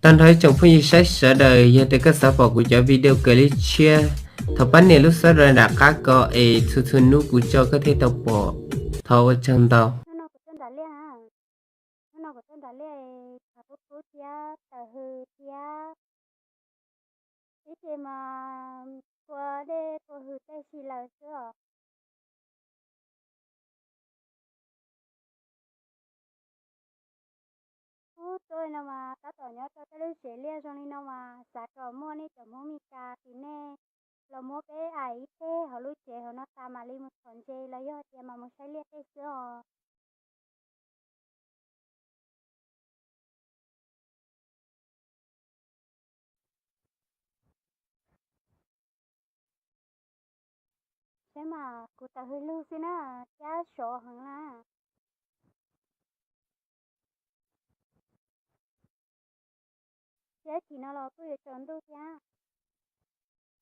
Tag nrho ib tsoom phooj ywg saib sawv daws, yog tias koj xav pom kuv cov video kawm lej tshiab, thov pab nias lub subscribe nram qab ko es txhua txhua hnub kuv tso koj thiaj tau pom. Thov ua tsaug ntau. Hnub no kuv tuaj nram liaj na, hnub no kuv tuaj nram liaj, tshav kub kub thiab tawm hws thiab, ib ce mas kua dej kua hws tej si lawm xwb os. Ub, tuaj li no mas tab tom nyob rau tej lub tsev liaj zoo li no mas xav kom muaj nej cov Hmoob Mes Kas tim nej los muab peb aim ib teg hauv lub tsev hauv no tas mam li mus txhom ntses los yog hais tias mas mus saib liaj tej xwb os. Saib mas kuv tawm hws lug xwb na, thiab sov heev na. Thiab chim no los kuj yuav tsaus ntuj thiab.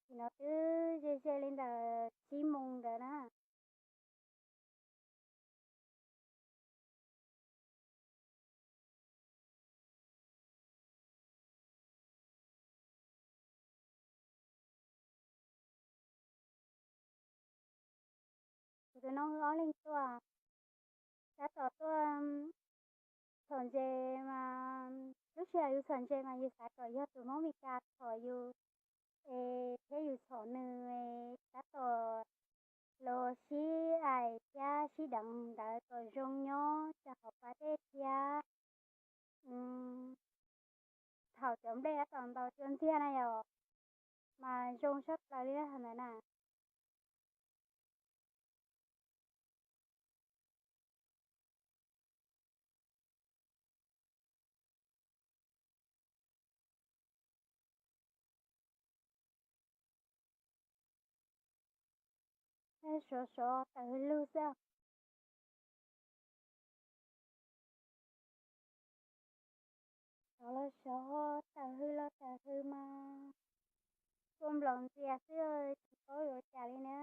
Chim no twb ze ze li ntawm tsib moos ntawd na. Kuv tus noob wb ob leeg tuaj, tab tom tuaj txhom ntses mas lub sij hawm yus txhom ntses mas yus xav kom yog tus Hmoob Mes Kas txhom yus, es thiab yus txhom nws, tab tom los sib aim thiab sib deev ntawd kom zoo nyob rau hauv pas dej thiab. Thaum cov nplej tab tom ntaus cua ntxiag na yom, mas zoo tshaj plaws li ntawd na. Sov sov tawm hws lug xwb. Sov los sov, tawm hws los tawm hws mas kua nplaum ntxias xwb, tsis paub yuav cas li na.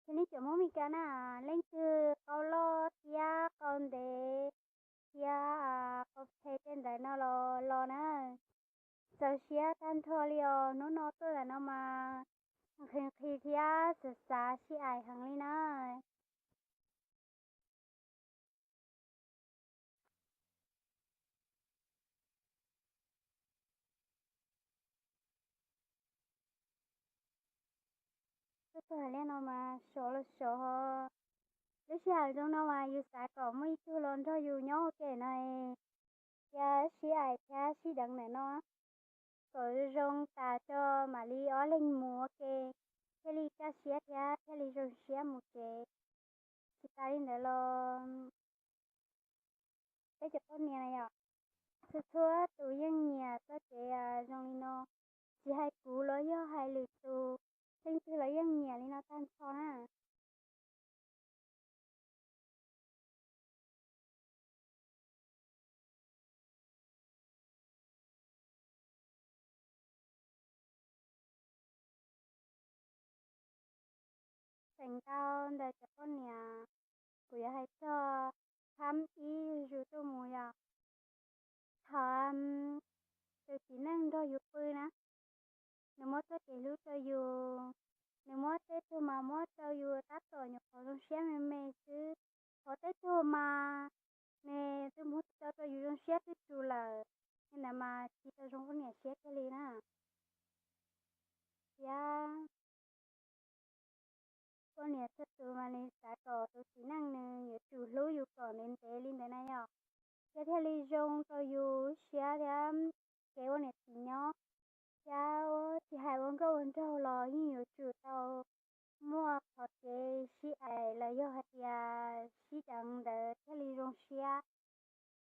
Ces nej cov Hmoob Mes Kas na, leej twg qau loj thiab qau ntev thiab qau phem tej ntawd no los los na, txaus siab tag nrho li os. Hnub no tuaj ntawm no mas nqhis nqhis thiab xav xav sib aim heev li na. Tuaj txog liaj no mas sov los sov. Lub sij hawm zoo no mas yus xav kom muaj ib tug los nrog yus nyob ua ke no, thiab sib aim thiab sib deev ntawm no, kom zoo tas tso mam li ob leeg mus ua ke, thiaj li kaj siab thiab thiaj li zoo siab mus tsev. Tsis tas li ntawd los peb cov poj niam na yom, txhua txhua tus yeej nyiam txoj kev zoo li no, tsis hais kuv los yog hais lwm tus, leej twg los yeej nyiam li no tag nrho na. Feem ntau ntawm cov poj niam, kuv yuav hais txog thab ib zus tuaj mus yom. Thaum tus txiv neej nrog yus pw na, nws muab txoj kev hlub rau yus, nws muab tej tug mas muab rau yus tab tom nyuam qhuav zoo siab me me xwb, ho tej tug mas nws twb muab tso rau yus zoo siab twb tus lawm, li ntawd mas tsis tau zoo poj niam siab kiag li na. Thiab poj niam txhua tus mas nws xav kom tus txiv neej nws yuav tsum hlub yus kom ntev ntev li ntawd na yom, thiab thiaj li zoo rau yus siab thiab kev ua niam txiv nyob. Thiab tsis hais ua nkauj ua nraug los yeej yuav tsum tau muaj qhov kev sib aim los yog hais tias sib deev ntawd thiaj li zoo siab,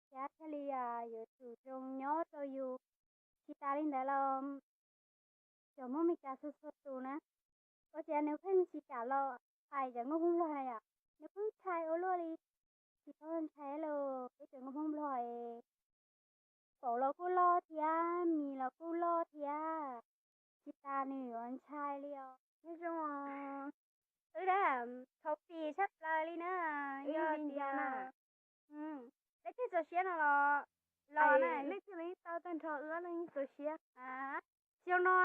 thiab thiaj li yuav tsum zoo nyob rau yus. Tsis tas li ntawd los cov Hmoob Mes Kas txhua txhua tus na, ua cas nws pheej tsis kam los aim cov nkauj Hmoob Nplog na yom, nws pheej ntshai ua luaj li. Tsis txhob ntshai lauj, peb cov nkauj Hmoob Nplog es paum los kuj loj thiab, mis los kuj loj thiab, nws yuav ntshai li os. Wb dab, thaum pib tshaj plaws li na, yog tias leej twg txaus siab no los los na, leej twg los yeej tau tag nrho, wb leej txaus siab. Xyoo no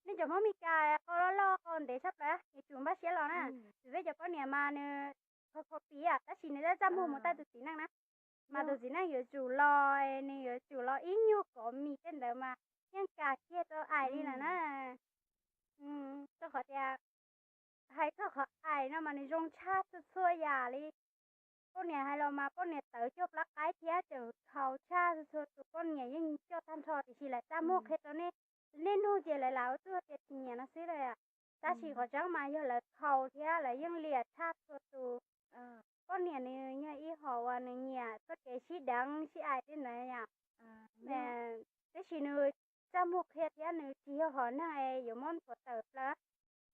nej cov Hmoob Mes Kas qau loj loj qau ntev tshaj plaws, yuav tsum npaj siab los na. Vim peb cov poj niam mas nws kho kho pis, tab sis nws txaj txaj muag mus taij tus txiv neej na. Mas tus txiv neej yuav tsum los, nws yuav tsum los ib nyuag kov mis tej ntawd mas yeej kam kiag rau Ais li lawm na. Rau qhov tias hais txog qhov Ais no mas nws zoo tshaj txhua txhua yam li. Poj niam hais los mas poj niam tawv cuag plab qaib thiab tseem khaus tshaj txhua txhua tus, poj niam yeej coj tag nrho, tiam sis lawv txaj muag qhia rau nej, nej nug ces lawv lam ua txuj tias tsis nyiam no xwb lawm. Tab sis qhov tseeb mas yog lawv khaus thiab lawv yeej liam tshaj txhua tus. Poj niam nws yog ib hom uas nws nyiam txoj kev sib deev sib Ais tej ntawd yom. Tab sis nws txaj muag qhia thiab nws tsis yog hom neeg es yuav muab nthuav tawm plaws.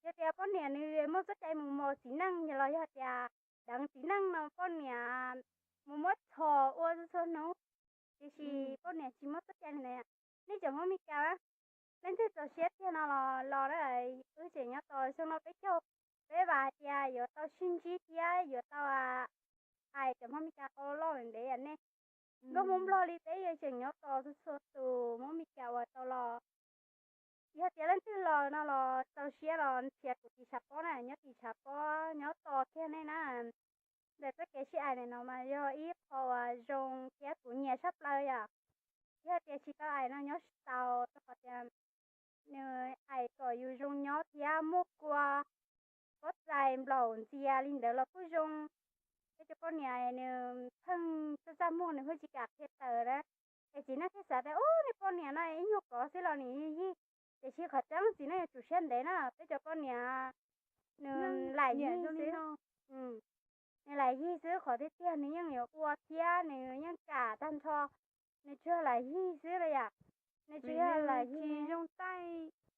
Yog tias poj niam nws muaj txoj cai mus mos txiv neej los yog tias deev txiv neej no poj niam mus muab txhos ua txhua hnub, tiam sis poj niam tsis muaj txoj cai li ntawd. Nej cov Hmoob Mes Kas, leej twg txaus siab tiag no los los na, wb tseem nyob tos. Xyoo no peb caug, peb vam hais tias yuav tau sib ntsib thiab yuav tau Ais cov Hmoob Mes Kas qau loj ntev nej. Nkauj Hmoob Nplog li peb yeej tseem nyob tos txhua txhua tus Hmoob Mes Kas uas tau los. Yog tias leej twg los no los txaus siab los nrhiav kuv tim tshav pob na, nyob tim tshav pob nyob tos kiag nej na. Ntawm txoj kev sib Ais no mas yog ib qho uas zoo thiab kuv nyiam tshaj plaws yom. Yog tias tsis tau Ais no nyob tsis tau, rau qhov tias nws Ais kom yus zoo nyob thiab muaj kua pob txais nplaum ntxias li ntawd los kuj zoo. Peb cov poj niam nws pheej txaj txaj muag, nws pheej tsis kam qhia tawm na. Es txiv neej thiaj xav tias, ub, nej poj niam no ib nyuag kov xwb los nws yig. Tiam sis qhov tseeb txiv neej yuav tsum siab ntev na, peb cov poj niam nws lam yig xwb. Nws lam yig xwb, qhov tiag tiag nws yeej yuav ua thiab nws yeej kam tag nrho. Nws tsuas lam yig xwb los yom. Nws tsuas yog lam yig. Zoo taij,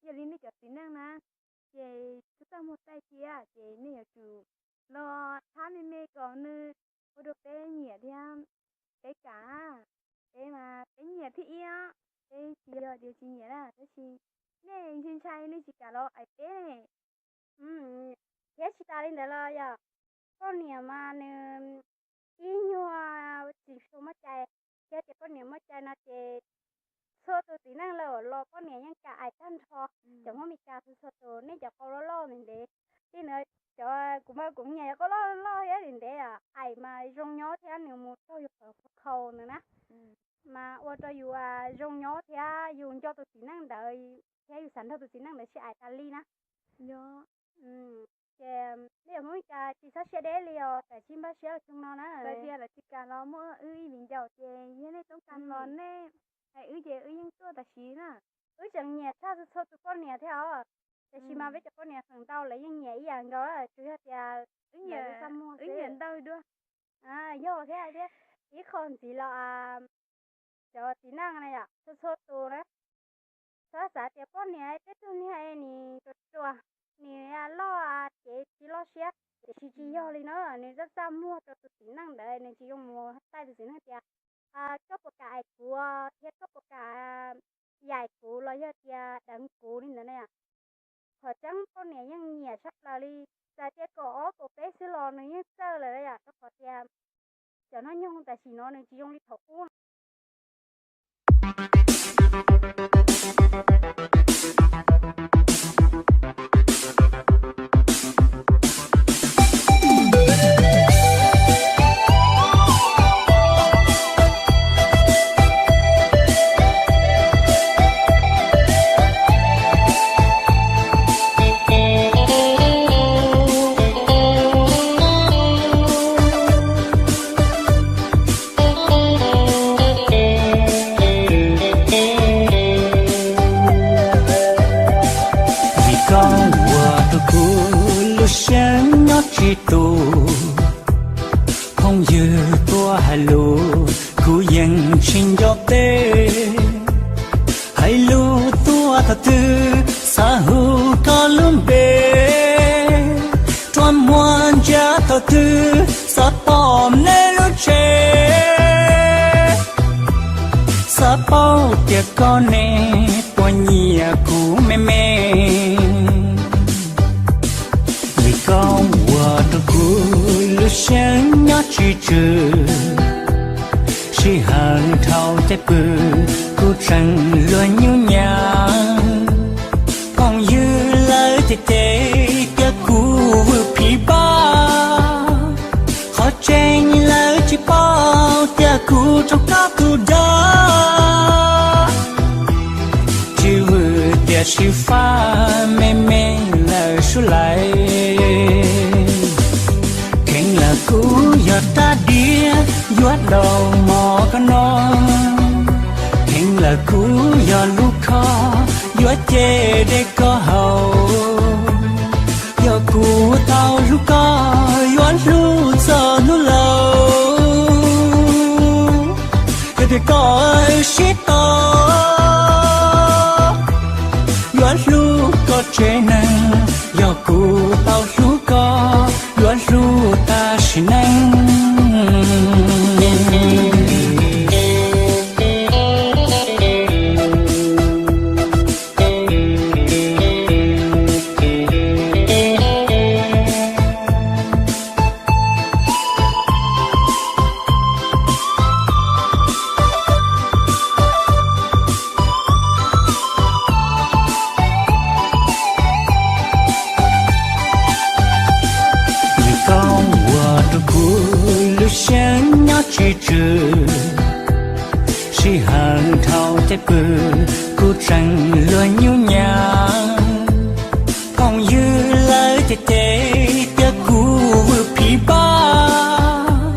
yog li nej cov txiv neej na, ces txaj txaj muag taij thiab ces nej yuav tsum los thab me me kom nws ua rau peb nyiam thiab peb kam. Peb mas peb nyiam thiab ib, peb tsis yog tias tsis nyiam na, tab sis nej ntshai ntshai nej tsis kam los Ais peb ne. Thiab tsis tas li ntawd los yog poj niam mas nws ib nyuag tsis tshua muaj cai, thiab tias poj niam muaj cai no ces txhua tus txiv neej lawm los poj niam yeej kam Ais tag nrho. Cov Hmoob Mes Kas txhua txhua tus nej cov qau loj loj ntev ntev li ntawd, cov kuv mas kuv nyiam cov qau loj loj thiab ntev ntev, Ais mas zoo nyob thiab nws mus raug yus qhov khaus ntawd na, mas ua rau yus zoo nyob thiab yus nco tus txiv neej ntawd thiab yus xav nrog tus txiv neej ntawd sib Ais tas li na. Ces nej cov Hmoob Mes Kas tsis txhob siab deb li os, tam sim npaj siab los xyoo no na. Txawm tias lawv tsis kam los muaj wb ib viv ncaus ces yog nej toob kas los nej hais wb ces wb yeej tuaj tam sim na. Wb tseem nyiam tshaj txhua txhua tus poj niam thiab os, tiam sis mas peb cov poj niam feem ntau lawv yeej nyiam ib yam nkaus, tsuas yog tias wb nyiam ntau dua. Yog thiab thiab, ib qho ntxiv los cov txiv neej na yom, txhua txhua tus na, txhob xav tias poj niam tej tug niag nws ruam ruam, nws loj ces tsis loj siab, tiam sis tsis yog li na, nws txaj txaj muag rau tus txiv neej ntawd, nws tsis zoo mus taij tus txiv neej tias koj puas kam Ais kuv thiab koj puas kam yaim kuv los yog tias deev kuv li ntawd na yom. Qhov tseeb poj niam yeej nyiam tshaj plaws li, txawm tias kaum ob kaum peb xwb los nws yeej txawj lawm yom, rau qhov tias cov noj nyoog tam sim no nws tsis zoo li thaum ub. Vim koj ua rau kuv lub siab nyob tsis tus, phooj ywg tuaj hais lus kuv yeej tsis nco teb. Hais lus tuaj thaum twg xav hu koj lub npe, rua muag ntsia thaum twg xav pom nej lub tsev. Xav paub tias koj ne puas Koj nyiam kuv me me, vim koj ua rau kuv lub siab nyob tsis tswm. Sij hawm dhau tej pw, kuv tseem luag nyuj nyav. Phooj ywg lawv cem cem tias kuv vwm phiv pab, qhov tseeb lawv tsis paub tias kuv raug koj tus dag. Tsis vwm tiam sis fab me me lawm suav lais. Kheev lawm kuv yog rab diav yuav daus mov koj noj. Kheev lawm kuv yog lub khob yuav ce dej koj haus. Yog kuv tau hlub koj yuav hlub txog hnub laus. Yog tias koj wb sib tau, yuav hlub koj tsev neeg. Yog kuv tau hlub koj yuav hlub tas sim neej. Vim koj ua rau kuv lub siab nyob tsis tswm. Sij hawm dhau tej pw, kuv tseem luag nyuj nyav. Phooj ywg lawv cem cem tias kuv vwm phiv pab,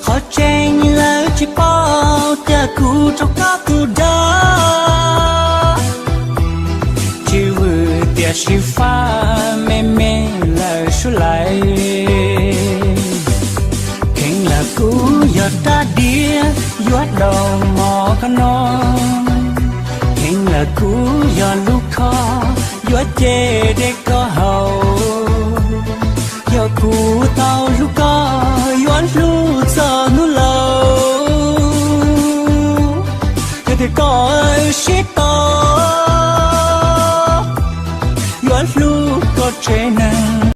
qhov tseeb lawv tsis paub tias kuv raug koj tus dag. Tsis vwm tiam sis fab me me lawm suav lais. Kheev lawm kuv yog rab diav yuav daus mov koj noj. Kheev lawm kuv yog lub khob yuav ce